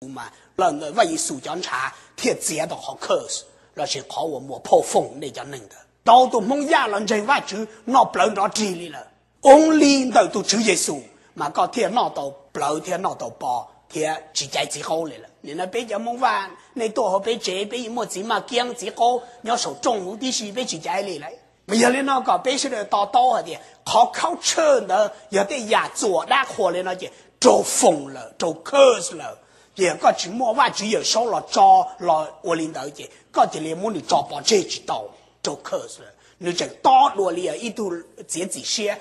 Yexus mas los ntawm Vaj Yexus cov ntshav thiaj txiav tau qhov curse lossis qhov uas muas phauj foom nej cov neeg ntawd. Ntau tus Hmoob Yaj los ntseeg Vajtswv noj plawv nrov rig li lawm. Only ntawm tus Tswv Yexus mas koj thiaj noj tau plawv thiab noj tau pov thiab tsis caiv txiv qaub li lawm. Nim no peb cov Hmoob Vaj nej tuaj hauv peb tsev peb yeej muaj txiv maj kiab txiv qaub nyob saum rooj huv tib si peb tsis caiv li lawm. Mas yog li no kom peb sawv daws to taub hais tias qhov khaub tshawj ntawd yog tej yam txuas dab qhuas li no ces raug foom lawm raug curse lawm. Ces yog koj tsis muaj Vajtswv Yawmsaub los tso los ua li ntawd ces koj cia li muab nws tso pov tseg tsis tau, raug curse lawm. Nws tseem tob dua li ib tug txiav txim siab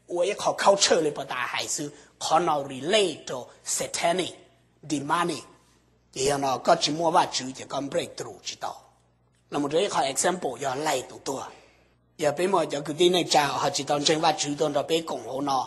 ua ib qho khaub tshawj li pas tas hais xwb. Qhov no relate rau satanic, demonic. Ces yog no koj tsis muaj Vajtswv ces koj breakthrough tsis tau. Los mus rau ib qho example yog laig tus tuag. Yog peb muaj cov kwv tij neej tsa ho tsis tau ntseeg Vajtswv tuaj nrog peb koom hauv no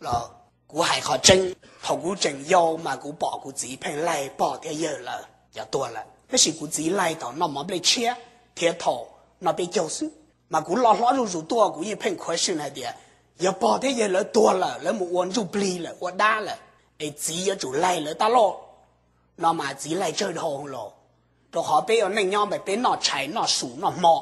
los kuv hais qhov tseeb, thaum kuv tseem yau mas kuv pom kuv txiv pheej laig pog thiab yawg lawv cov tuag lawm, tab sis kuv txiv laig thaum noj mov nplej tshiab thiab thaum noj peb caug xwb. Mas kuv loj hlob zuj zus tuaj kuv yeej pheej question hais tias yog pog thiab yawg lawv tuag lawm lawv mus ua ntsuj plig lawm ua dab lawm es txiv yuav tsum laig lawv tab loj no mas txiv laig tsawg dhau los. Rau qhov peb ua neej nyob mas peb noj tshais noj su noj hmo,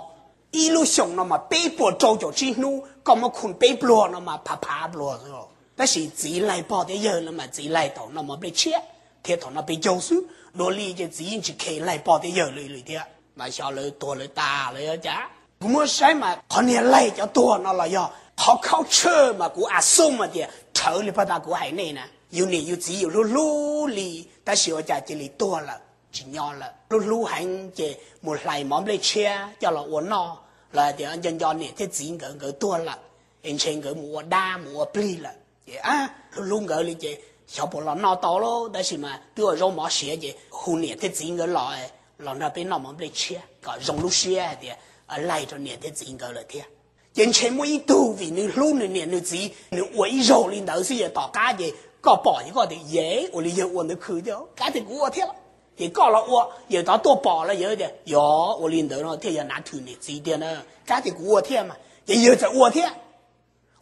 ib lub xyoos no mas peb puas rau caum tsib hnub, koj muab khu peb pluag no mas phav phav pluag xwb. Tab sis txiv laig pog thiab yawg lawv mas txiv laig thaum noj mov nplej tshiab thiab thaum noj peb caug xwb. Dua li ces txiv yeej tsis khe laig pog thiab yawg li li thiab mas xyov lawv tuag lawv tas lawv yuav cas. Kuv muab saib mas qhov niag laig cov tuag no los yog qhov khaub tshawj mas kuv assume hais tias rhawv li pag tas kuv hais nej na, yus niam yus txiv yus hlub hlub li tab sis ua cas cia li tuag lawm tsis nyob lawm. Hlub hlub heev ces mus hlais mov nplej tshiab coj los ua noj, los hais tias nco nco niam thiab txiv nkawd nkawd tuag lawm es ntshe nkawd mus ua dab mus ua plig lawm ces hlub hlub nkawd li ces xyov puas los noj tau lauj, tab sis mas twb ua zaub mov siav ces hu niam thiab txiv nkawd los, los nrog peb noj mov nplej tshiab kom zoo lub siab hais tias laig rau niam thiab txiv nkawd lawm thiab. Ces ntshe muaj ib tug vim nws hlub nws niam nws txiv nws ua ib zaug li ntawd xwb, yog tom qab ces koj pom ces koj tias yev ua li yawg ua ntawd khwv thiab, kav tias kuv ua thiab los ces koj los ua, yawg tod tuaj pom los yawg tias yog ua li ntawd no thiaj yog nav thwm niam txiv tiag na, kav tias kuv ua thiab mas ces yawg txawm ua thiab.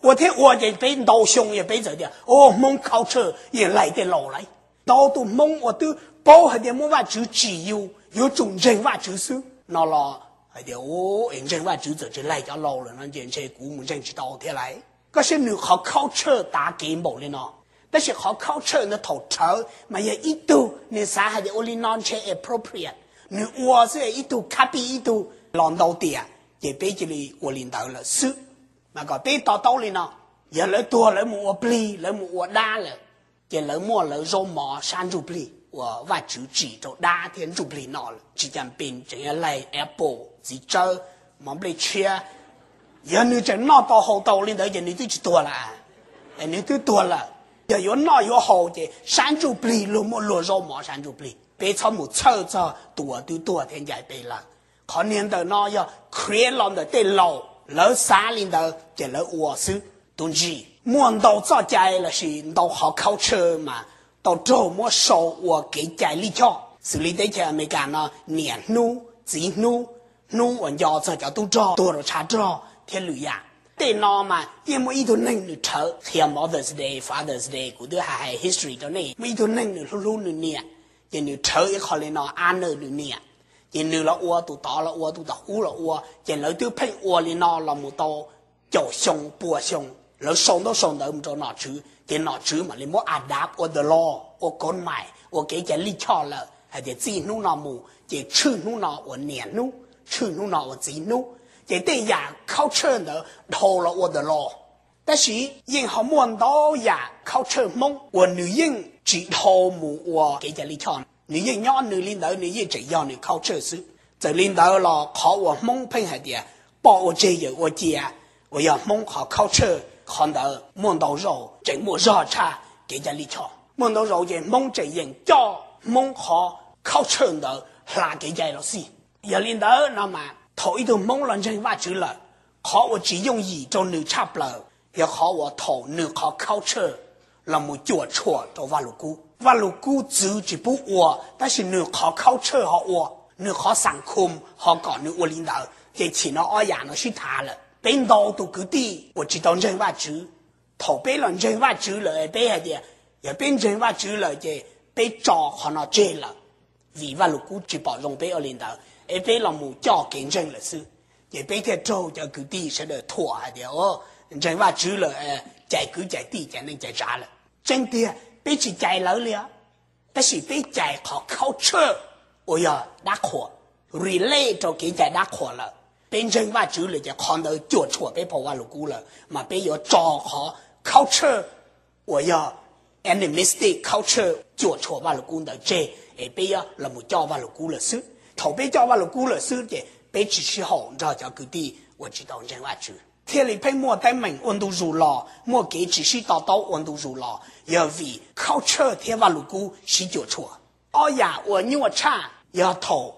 Ua thiab ua ces peb ntau xyoo yog peb txawm tias o Hmoob khaub tshawj yeej laig tej laus lawm. Ntau tus Hmoob uas twb paub hais tias muaj Vajtswv tsim yus yuav tsum ntseeg Vajtswv xwb no los hais tias es ntseeg Vajtswv txawm tsis laig cov laus lawm no ces ntshe kuv mus ntseeg tsis tau thiab lauj. Koj saib nws qhov khaub tshawj tav kev npaum li no. Tab sis qhov khaub tshawj ntawd thaum rhawv mas yog ib tug nws xav hais tias ua li no ntshe appropriate, nws ua xwb ib tug copy ib tug los ntau tiam ces peb cia li ua li ntawd lawm xwb. Mas kom peb to taub li no, yog lawv tuag lawv mus ua plig lawv mus ua dab lawm ces lawv muaj lawv zaub mov sab ntsuj plig uas Vajtswv tsim rau dab thiab ntsuj plig noj lawm. Tsis cas pes tseem laig apple, txiv tsawb, mov nplej tshiab. Yog nws tseem noj tau haus tau li ntawd ces nws twb tsis tuag lawm, es nws twb tuag lawm. Yog yuav noj yuav haus ces sab ntsuj plig luag muaj luag zaub mov sab ntsuj plig. Peb txhob mus txhawj txog tus uas twb tuag thiab ncaim peb lawm. Qhov niag ntawm no yog create los ntawm tej laus, lawv xav li ntawd ces lawv ua xwb. Tus ntsis muaj ntau txoj cai lossis ntau qhov culture mas tau raug muab sau ua kev cai lij choj. Xws li teb chaws Amelikas no niam hnub, txiv hnub, hnub uas nco txog cov tub rog tuag rau tshav rog thiab lwm yam. Tej no mas yeej muaj ib tug neeg nws rhawv qhia Mother's Day, Father's Day, kuv twb hais hais history rau nej. Muaj ib tug neeg nws hlub hlub nws niam, ces nws rhawv ib qho li no honor nws niam. Ces nws los ua, tus tod los ua, tus tom ub los ua, ces lawv twb pheej ua li no los mus tau caum xyoo pua xyoo. Lawv sau ntaub sau ntawv mus rau nom tswv ces nom tswv mam li muab adapt ua the law, ua kod mais, ua kev cai lij choj lawm hais tias txij hnub no mus ces tshwj hnub no ua niam hnub, tshwj hnub no ua txiv hnub. Ces tej yam culture ntawd dhau los ua the law. Tab sis yeej ho muaj ntau yam culture Hmoob uas nws yeej tsis dhau mus ua kev cai lij choj, nws yeej nyob nws li ntawd, nws yeej tseem yog nws culture xwb. Txawm li ntawd los qhov uas Hmoob pheej hais tias poj ua tseg yawm ua cia, uas yog Hmoob qhov culture, qhov ntawd muaj ntau zaus tseem muaj zog tshaj kev cai lij choj. Muaj ntau zaus ces Hmoob tseem yeem coj Hmoob qhov culture ntawd hla kev cai los xij. Yog li ntawd no mas thaum ib tug Hmoob los ntseeg Vajtswv lawm, qhov uas tsis yooj yim rau nws tshaj plaws yog qhov uas thaum nws qhov culture los mus cuam tshuam rau Vajluskub. Vajluskub txwv tsis pub ua, tab sis nws qhov culture ho ua, nws qhov xam khum ho kom nws ua li ntawd, ces chim no ob yam no sib thav lawm. Peb ntau tus kwv tij uas tsis tau ntseeg Vajtswv, thaum peb los ntseeg Vajtswv lawm peb hais tias, yog peb ntseeg Vajtswv lawm ces peb tso qhov no tseg lawm, Vim Vaj Lug Kub tsis pom zoo peb ua li ntawd es peb los mus coj kev ntseeg lawm xwb. Ces peb thiaj raug cov kwv tij sawv daws thuam hais tias, o, ntseeg Vajtswv lawm, cais kwv cais tij cais neej cais tsav lawm. Tseeb tiag peb tsis cais lawv li, tab sis peb cais qhov culture uas yog dab qhuas, relate rau kev cai dab qhuas lawm. Peb ntseeg Vajtswv lawm ces qhov ntawd cuam tshuam peb phau Vaj Lug Kub lawm, mas peb yuav tso qhov culture uas yog animistic culture cuam tshuam Vaj Lug Kub ntawd tseg es peb yuav los mus coj Vaj Lug Kub lawm xwb. Thaum peb coj Vaj Lug Kub lawm xwb ces peb tsis sib haum nrog cov kwv tij uas tsis tau ntseeg Vajtswv, thiaj li pheej muaj teeb meem ua ntu zus los, muaj kev tsis sib to taub ua ntu zus los, yog vim culture thiab Vaj Lug Kub sib cuam tshuam. Ob yam uas nyuaj tshaj yog thaum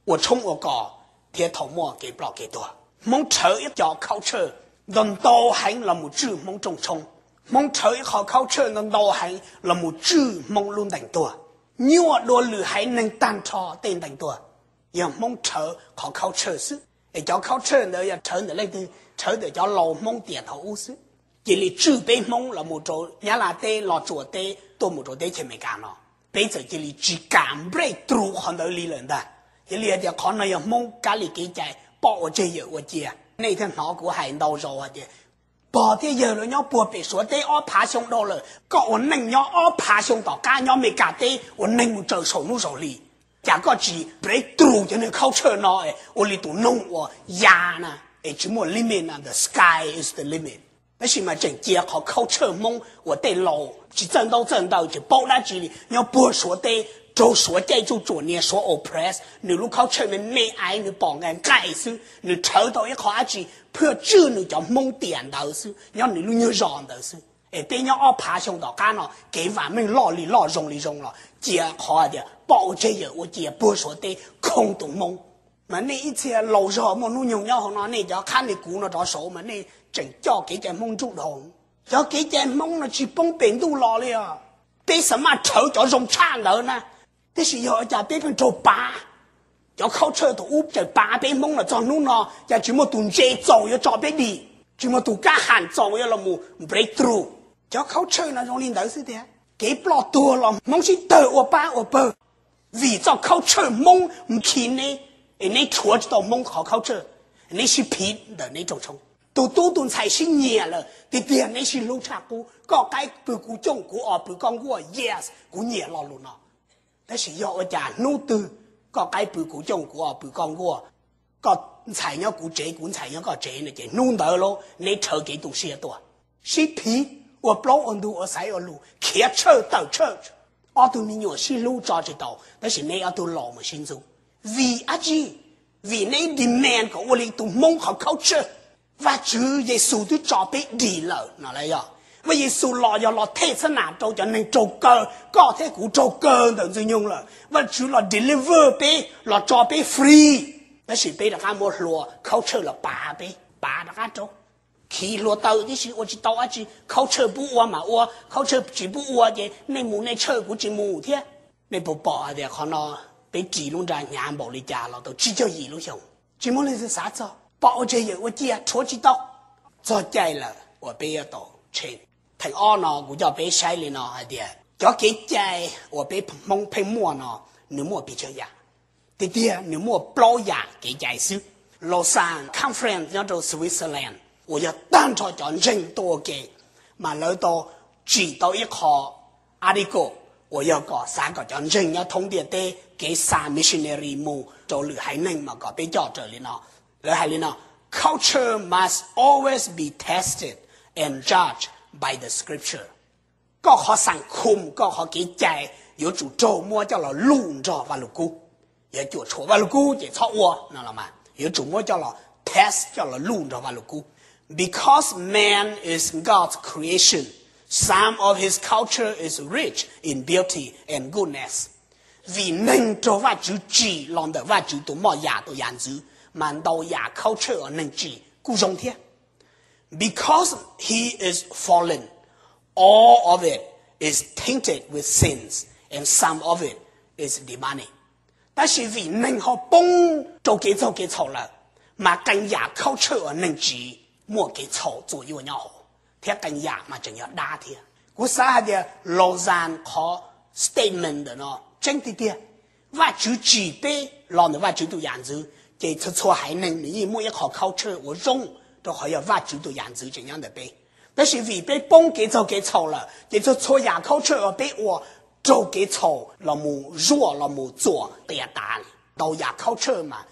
ua tshoob ua kos thiab thaum muaj kev ploj kev tuag. Hmoob rhawv ib co culture ntau ntau heev los mus tswj Hmoob rooj tshoob. Hmoob rhawv ib qho culture ntau ntau heev los mus tswj Hmoob lub ntees tuag. Nyuaj dua lwm haiv neeg tag nrho tej ntees tuag, yog Hmoob rhawv qhov culture xwb. Es cov culture ntawd yog rhawv ntawm leej twg? Rhawv ntawm cov laus Hmoob tiam thaum ub xwb. Cia li tswj peb Hmoob los mus rau Nyab Laj teb, los Tsuas teb, tuaj mus rau teb chaws Amelikas no. Peb txawm cia li tsis kam break through qhov ntawd li lawm ntag. Cia li hais tias qhov no yog Hmoob kab li kev cai, poj ua tseg yawm ua cia. Nej thiaj hnov kuv hais ntau zaus hais tias pog thiab yawg lawv nyob puag pem Suav teb ob phav xyoo dhau lawm, koj ua neej nyob ob phav xyoo tom qab nyob Amelikas teb ua neeg mus tsaws saum hnub saum hli. Cas koj tsis break through cov neeg culture no es ua li tus noog uas ya na, es tsis muaj limit na, the sky is the limit. Tab sis mas tseem cia qhov culture Hmoob uas tej laus tsis txawj ntaub txawj ntawv tsis paub dab tsi li nyob puag Suav teb, raug Suav caij tsuj tsuam nias, Suav oppress, nws lub culture me me aiv, nws pom nqaij nqaij xwb, nws rhawv tau ib qho dab tsi phwj tswj nws cov Hmoob tiam ntawd xwb, nyob nws lub nyuag zos ntawd xwb. Es peb nyob ob phav xyoo tom qab no kev vam meej loj li loj zoo li zoo los cia qhov hais tias poj ua tseg yawm ua cia puag Suav teb khoo tus Hmoob. Mas nej ib txhia laus zog muaj hnub nyoog nyob hauv no, nej cov qhab nej kuv no rov saud mas nej tseem coj kev cai Hmoob nruj dhau. Cov kev cai Hmoob no tsis poob pem ntuj los li os. Peb xa maj rhawv cov zoo tshaj ntawd na, tiam sis yog ua cas peb pheej raug pav? Cov culture thaum ub tseem pav peb Hmoob los txog hnub no, cas tsis muaj tus ntse txaus yuav tso peb dim, tsis muaj tus kab ham txaus yuav los mus break through. Cov culture no zoo li ntawd xwb tiag. Kev ploj tuag los Hmoob sib tawg ua pab ua pawg vim txoj culture Hmoob nkhis neb, es neb rhuav tsis tau Hmoob qhov culture, neb sib phiv ntawm neb rooj tshoob. Tus tub tus ntxhais sib nyiam lawm tiag tiag, neb sib hlub tshaj qub, koj qaib pw kuv cooj, kuv os pw koj nkuaj, yes, kuv nyiam lo lus no. Tab sis yog ua cas hnub twg koj qaib pw kuv cooj, kuv os pw koj nkuaj, koj ntxhais nyob kuv tsev, kuv ntxhais nyob koj tsev no ces hnub ntawd lauj neb rhawv kev tu siab tuaj, sib phiv, ua plaub ua ntug, ua xaiv ua lus, khiav tshawj tawm church. Ob tug me nyuam sib hlub tso tsis tau, tab sis neb ob tug laus mus sib ntxub. Vim dab tsi? Vim neb demand kom ua li tus Hmoob qhov culture. Vajtswv Yexus twb tso peb dim lawm no las yog. Vaj Yexus los yog los them xab nam rau cov neeg raug kaw, koj thiab kuv raug kaw ntawm Ntxwg Nyoog lawm. Vajtswv los deliver peb, los tso peb free. Tab sis peb rov qab muab hlua culture los pav peb, pav rov qab rau. Khi hlua taw tib si ua tsis tau dab tsi, culture pub ua mas ua, culture tsis pub ua ces nej mus nej church kuv tsis mus thiab. Nej puas pom hais tias qhov no peb ris lub nra hnyav npaum li cas los tau tsib caug yim lub xyoo, tsis muaj leej twg xav txog, poj ua tseg yawm ua cia rhuav tsis tau. Txog caij lawm uas peb yuav tau change. Theem ob no kuv coj peb saib li no hais tias cov kev cai uas peb Hmoob pheej muaj no, nws muaj pes tsawg yam? Tiag tiag nws muaj plaub yam kev cai xwb. Lausanne Conference nyob rau Switzerland uas yog tag nrho cov ntseeg tuaj ua ke, mas lawv tau tsim tau ib qho article uas yog kom xav kom cov ntseeg nyob thoob ntiaj teb kev xa missionary mus rau lwm haiv neeg mas kom peb coj raws li no. Lawv hais li no: Culture must always be tested and judged by the scripture. Koj qhov xas khum, koj qhov kev cai yuav tsum raug muab coj los luj nrog Vaj Lug Kub. Yog cuam tshuam Vaj Lug Kub ces txhob ua no los mas yuav tsum muab coj los test, coj los luj nrog Vaj Lug Kub. Because man is God's creation, some of his culture is rich in beauty and goodness. Vim neeg raug Vajtswv tsim los ntawm Vajtswv tus moj yam tus yam ntxwv, mas ntau yam culture uas neeg tsim kuj zoo thiab. Because he is fallen, all of it is tainted with sins, and some of it is demonic. Tab sis vim neeg ho poob rau kev txaug kev txhaum lawm, mas qee yam culture uas neeg tsim muaj kev txhaum txuas yuaj nyob hauv, thiab qee yam mas tseem yog dab thiab. Kuv xav hais tias Lausanne qhov statement ntawm no tseeb tiag tiag. Vajtswv tsim peb los ntawm Vajtswv tus yam ntxwv, ces txhua txhua haiv neeg nws yeej muaj ib qho culture uas zoo, rau qhov yog Vajtswv tus yam ntxwv tseem nyob ntawm peb. Tab sis vim peb poob kev txaug kev txhaum lawm, ces txhua txhua yam culture uas peb ua raug kev txhaum los mus zuaj los mus txuam qias tas li. Ntau yam culture mas